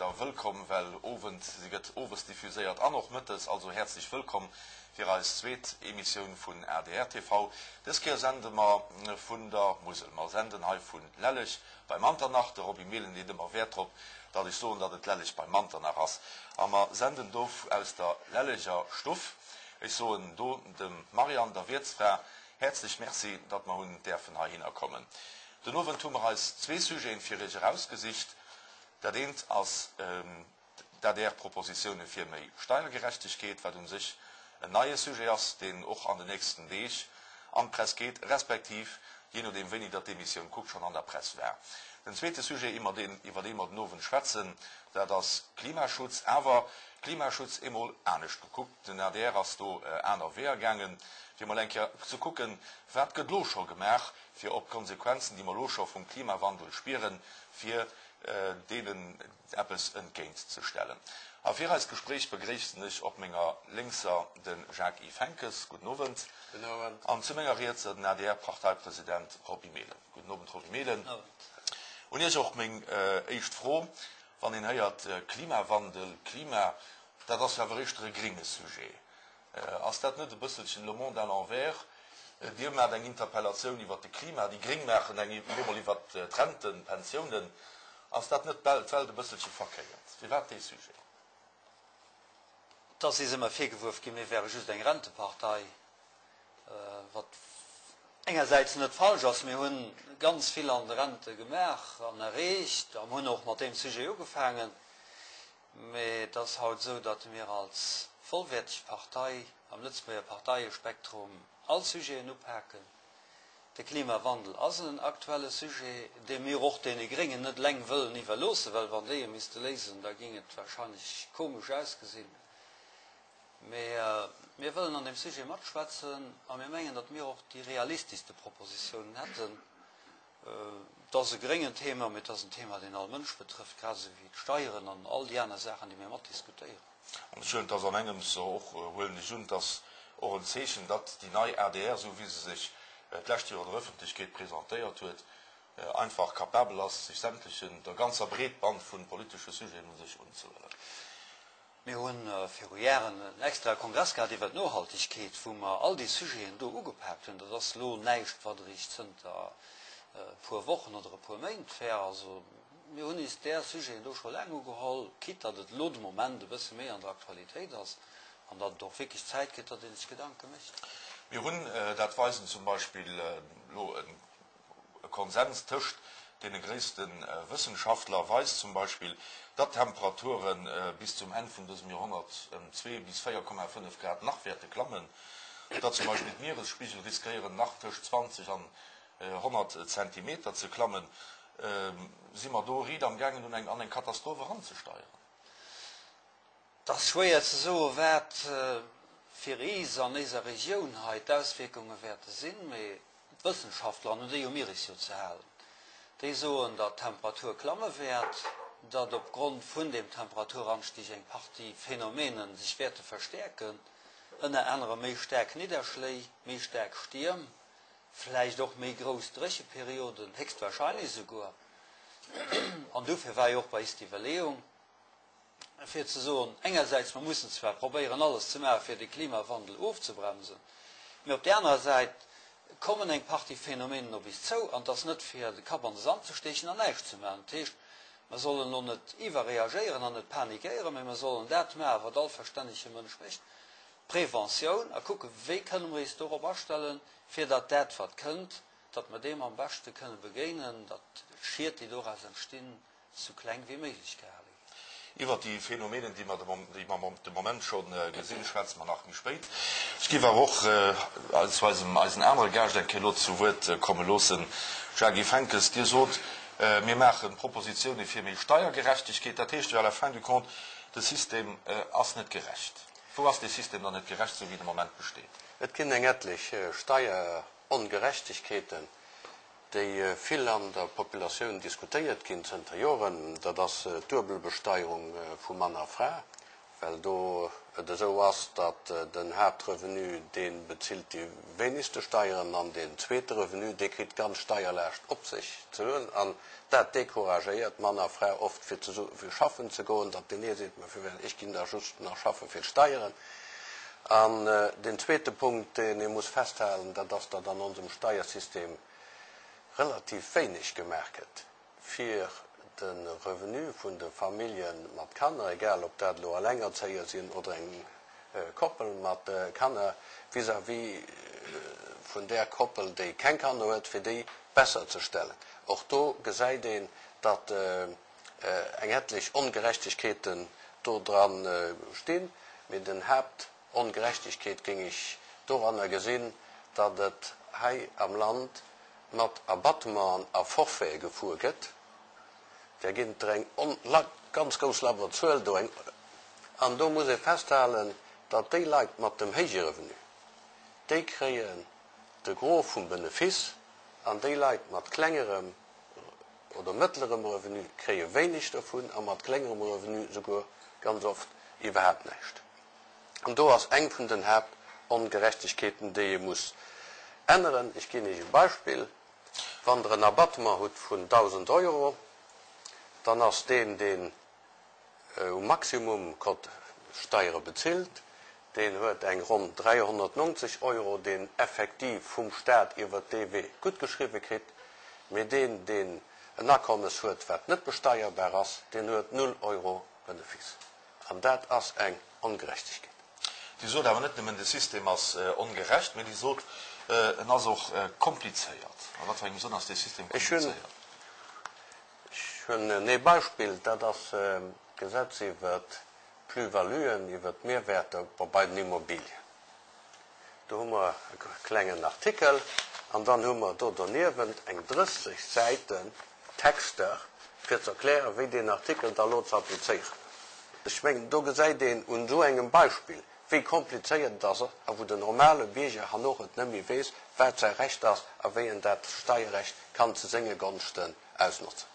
éischter wëllkomm, well Owend, se gëtt owes diffuséiert an och mëttes, also häerzlech wëllkomm fir eis zweet Emissioun vun adr TV. Dës Kéier sende mer vun der Musel. Mer senden hei vu Lelleg bei Manternach. De Roby Mehlen leet ëmmer Wäert drop, datt ech soen, datt et Lelleg bei Manternach ass. A mer senden do aus der Lelleger Stuff. Ech soen do dem Marianne, der Wiertsfra, häerzlech Merci, datt mer hunn däerfen heihinner kommen. Den Owend hu mer eis zwee Sujeten fir Iech erausgesicht. Dat eent ass d'ADR-Propositioune fir méi Steiergerechtegkeet, wat un sech en neie Sujet ass, deen och an den nächsten Deeg an d'Press geet, respektiv, jee nodeem wéini Der d'Emissioun kuckt, schonn an der Press war. Den zweete Sujet, iwwer dee mer den Owend schwätzen, dat ass Klimaschutz, awer Klimaschutz emol anescht gekuckt. Den adr ass do aner Weeër gaangen, fir emol eng Kéier ze kucken, wat gëtt elo scho gemaach, fir op d'Konsequenzen, déi mer elo scho vum Klimawandel spieren, fir deenen eppes entgéint ze stellen. A fir eist Gespréich begréissen ech op menger lénkser de Jacques-Yves Henckes. Gudden Owend. Gudden Owend. An zu menger rietser den ADR-Parteipresident Roby Mehlen. Gudden Owend, Roby Mehlen. Gudden Owend. Un Iech och meng éischt Fro, Wann een héiert Klimawandel, Klima, dat ass jo awer éischter e gringe Sujet. Ass dat net e bësselchen le monde à l'envers? Dir maacht eng Interpellatioun iwwert de Klima, déi Gréng maachen eng elo mol iwwert d'Renten, d'Pensiounen. Ass dat net d'Welt e bësselche verkéiert? Firwat dee Sujet? Et ass eis ëmmer virgeworf ginn, mir wäre just eng Rentepartei, wat engersäits net falsch ass. Mir hu ganz vill an de Rente gemaach an erreecht a mir hunn och mat deem Sujet ugefaangen. Mee et ass haut esou, datt mir als vollwäerteg Partei am Lëtzebuerger Parteiespektrum all Sujeten upaken. De Klimawandel ass en aktuelle Sujet, dee mir och deene Gréngen net eleng wëllen iwwerloossen, well wann déi e misste léisen, da géing et warscheinlech komesch ausgesinn. Mee mir wëllen an deem Sujet matschwätzen a mir mengen, datt mir och déi realisteschste Propositiounen hätten. Et ass e gréngen Thema, mee et ass en Thema, deen all Mënsch betrëfft, grad esou wéi d'Steieren an all déi aner Saachen, déi mir matdiskutéieren. An ech huelen, et ass an engems och, huelen ech un, et ass och en Zeechen, datt déi nei adr, esou wéi se sech d'lescht Joer der Öffentlechkeet presentéiert huet, einfach capabel ass, sech sämtlechen, der ganzer Breetband vu politesche Sujeten u sech unzehuelen. Mir hu viru Jaren en extrae Kongress gehat iwwer d'Nohaltegkeet, wou mer all déi Sujeten do ugepaakt hunn. Dat ass elo näischt, wat eréischt zënter e puer Wochen oder e puer Méint wär. Also mir hunn is där Sujeten do scho laang ugeholl, quitte datt et elo de Moment e bësse méi an der Aktualitéit ass an datt et och wierklech Zäit gëtt, datt ee sech Gedanke mécht. Mir hunn, dat weisen zum Beispill elo e E Konsens tëscht deene gréisste Wëssenschaftler weist zum Beispill, datt d'Temperature bis zum Enn vun dësem Joerhonnert ëm 2 bis 4,5 Grad nach wäerte klammen, datt zum Beispill d'Mieresspigel riskéieren nach tëscht 20 an 100 Zentimeter ze klammen. Si mer do riit am gaangen un eng an eng Katastroph eranzesteieren? Et ass schwéier ze soen, wat fir is an éiser Regioun hei d'Auswierkunge wäerte sinn, mee d'Wëssenschaftler, an un déi hu mir is jo ze halen, déi soen, datt d'Temperatur klamme wäert, datt opgrond vun deem Temperaturanstieg eng Partie Phänomene sech wäerte verstäerken, ënner anerem méi staark Nidderschléi, méi staark Stierm, vläicht och méi grouss Drécheperioden, héchstwahrscheinlech esouguer. An dofir war jo och bei is d'Iwwerleeung, fir ze soen, engersäits, mer mussen zwar probéieren alles ze maachen, fir de Klimawandel ofzebremsen, mä op där anerer Säit kommen eng Partie Phänomenen op is zou, an et ass net fir de Kapp an de Sand ze steechen an näischt ze maachen. Dat heescht, mer sollen elo net iwwerreagéieren an net panikéieren, mä mer sollen dat maachen, wat all verstännege Mënsch mécht, Preventioun, a kucken, wéi kënne mer is dorop astellen, fir datt dat, wat kënnt, datt mer deem am beschte kënne begéinen, datt d'Schied, déi doraus entstinn, sou kleng wéi méiglech gehale ginn. Iwwert déi Phänomenen, déi mer de Moment scho gesinn, schwätze mer nach méi spéit. Ech géif awer och zu eisem eisen anere Gaascht eng Kéier elo zu Wuert komme loossen. Jacques-Yves Henckes, Dir sot, mir maache Propositione fir méi Steiergerechtegkeet. Dat heescht jo à la fin du compte, de System ass net gerecht. Wou ass dee System dann net gerecht, esou wéi en de Moment besteet? Et ginn eng etlech Steierongerechtegkeeten. déi vill an der Populatioun diskutéiert ginn zënter Joren, dat ass d'Duebelbesteierung vu Mann a Fra. Well do et esou ass, datt den Haaptrevenu, dee bezilt déi wéinegste Steieren an deen zweete Revenu, dee kritt d'ganz Steierlaascht op sech ze huelen. An dat decouragéiert Mann a Fra oft fir ze fir schaffen ze goen, datt deen ee seet, ma firwat, ech ginn da just nach schaffe fir d'Steieren. An deen zweete Punkt, deen ee muss festhalen, dat ass, datt an onsem Steiersystem relativ wéineg gemaach gëtt fir de Revenu vun de Famillje mat Kanner, egal ob dat elo Allengerzéier sinn oder eng Koppel mat Kanner, vis-à-vis vun där Koppel, déi keng Kanner huet, fir déi besser ze stellen. Och do gesäit een, datt eng etlech Ongerechtegkeeten do dran stinn. Mee den Haaptongerechtegkeet géing ech doranner gesinn, datt et hei am Land mat Abattementen a Forfaite gefuer gëtt, där ginn et der eng ganz grouss labber Zuel do, eng, an do muss ee festhalen, datt déi Leit mat dem héije Revenu, déi kréien de Gros vum Benefice an déi Leit mat klengerem oder mëttlerem Revenu kréie wéineg dovun a mat klengerem Revenu souguer ganz oft iwwerhaapt näischt. An do ass eng vun den Haaptongerechtegkeeten, déi ee muss änneren. Ech ginn Iech e Beispill, Wann Der en Abattement hutt vun 1.000 Euro, dann ass deen, deen um Maximum Steiere bezilt, deen huet eng ronn 390 Euro, deen effektiv vum Stat iwwert dee Wee guttgeschriwwe kritt. Mee deen, deen en Akommes huet, wat net besteierbar ass, deen huet null Euro Benefice. An dat ass eng Ongerechtegkeet. Dir sot awer net nëmmen, de System ass ongerecht, mee Dir sot, en ass och komplizéiert. A wat fir engem Sënn ass dee System komplizéiert? Ech hunn ee Beispill, dat ass d'Gesetz iwwert d'Plus-valuen, iwwert d'Mehrwäerter bei den Immobilien. Do hu mer e klengen Artikel an dann hu mer do doniewent eng 30 Säiten Texter, fir ze erklären, wéi deen Artikel da lo ze applizéieren ass. Ech mengen, do gesäit een un esou engem Beispill, wéi komplizéiert et ass a wou den normale Bierger herno et net méi weess, wat säi Recht ass a wéi en dat Steierrecht kann zu senge Gonschten ausnotzen.